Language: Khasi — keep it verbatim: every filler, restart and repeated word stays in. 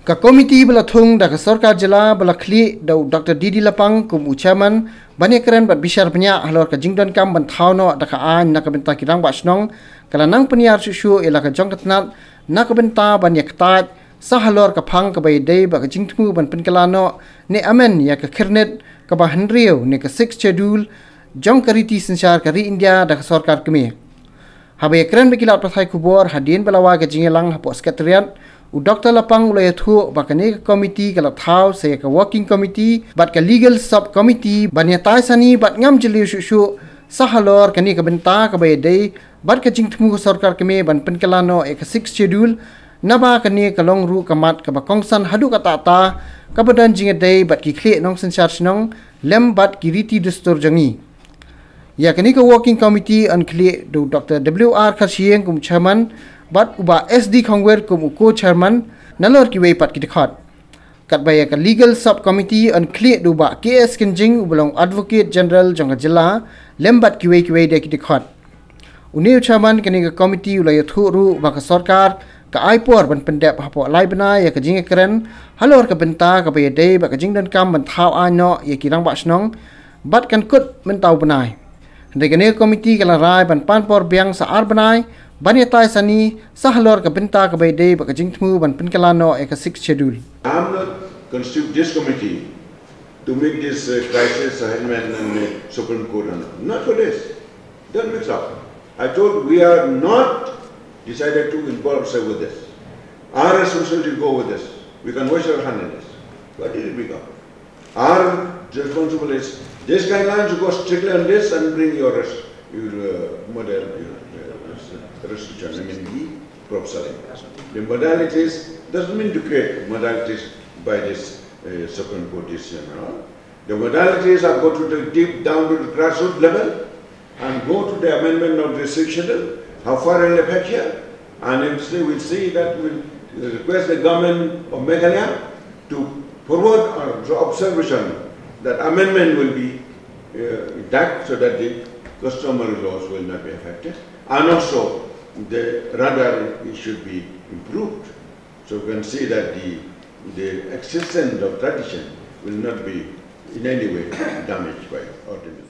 Ka komiti ba la thung da ka sorkar jylla ba la khlieh da u Dr D D Lapang kum u chairman ban ïakren bad bishar bniah halor ka jingdonkam ban thaw noh da ka aiñ na ka bynta ki rangbah shnong ka la nang pynïar shuh shuh ïa la ka jong ka tnat na ka bynta ban ïa ktait sa halor ka phang kaba ïadei bad ka jingthmu ban pynkylla noh ne amend ïa ka khyrnit kaba hynriew ne ka Sixth Schedule jong ka riti synshar ka ri India da ka sorkar kmie. Haba ïakren bad ki lad pathai khubor hadien ba la wai ka jingïalang hapoh Secretariat, u Dr Lapang u la ïathuh ba kane ka komiti ka la thaw sa ïa ka Working Committee bad ka Legal Sub Committee ban ïatai sani bad ngam jylliew shuh shuh sa halor kane ka bynta kaba ïadei bad ka jingthmu ka sorkar kmie ban pynkylla noh ïa ka Sixth Schedule, naba kane ka long ruh ka mat kaba kongsan haduh katta katta kaba don jingïadei bad ki khlieh nongsynshar shnong lem bad ki riti dustur jong ngi. Ïa kane ka Working Committee yn khlieh da u Dr W R Kharshiing kum u chairman bad u Bah S D Khongwir kum u co-chairman nalor kiwei pat ki dkhot. Katba ïa ka Legal Sub Committee yn khlieh da u Bah K S Kynjing uba long Advocate General jong ka jylla lem bad kiwei kiwei de ki dkhot. Une u chairman kane ka komiti u la ïathuh ruh ba ka sorkar ka ai por ban pyndep hapoh lai bnai ïa ka jingïakren halor ka bynta kaba ïadei bad ka jingdonkam ban thaw aiñ noh ïa ki rangbah shnong bad kan kut mynta u bnai. Hynrei kane ka komiti ka la rai ban pan por biang sa ar bnai ban ïatai sani sa halor ka bynta kaba ïadei bad ka jingthmu ban pynkylla noh ïa ka Sixth Schedule. I'm not constitute this committee to make this uh, crisis a headman and the Supreme Court and not for this. Don't mix up. I told we are not decided to involve ourselves with this. Our resolution will go with this. We can wash our hand in this. What did it become? Our responsible is this guidelines, you go strictly on this and bring your res- your uh, model your uh, resolution. I mean the proposal. The modalities doesn't mean to create modalities by this uh, Supreme Court decision. No? The modalities are go to the deep down to the grassroots level and go to the amendment of the Sixth Schedule, how far it will affect here. And if they will see that, we'll request the government of Meghalaya to forward uh, the observation that amendment will be uh, intact so that the customary laws will not be affected. And also, the radar should be improved. So we can see that the, the existence of tradition will not be in any way damaged by ordinance.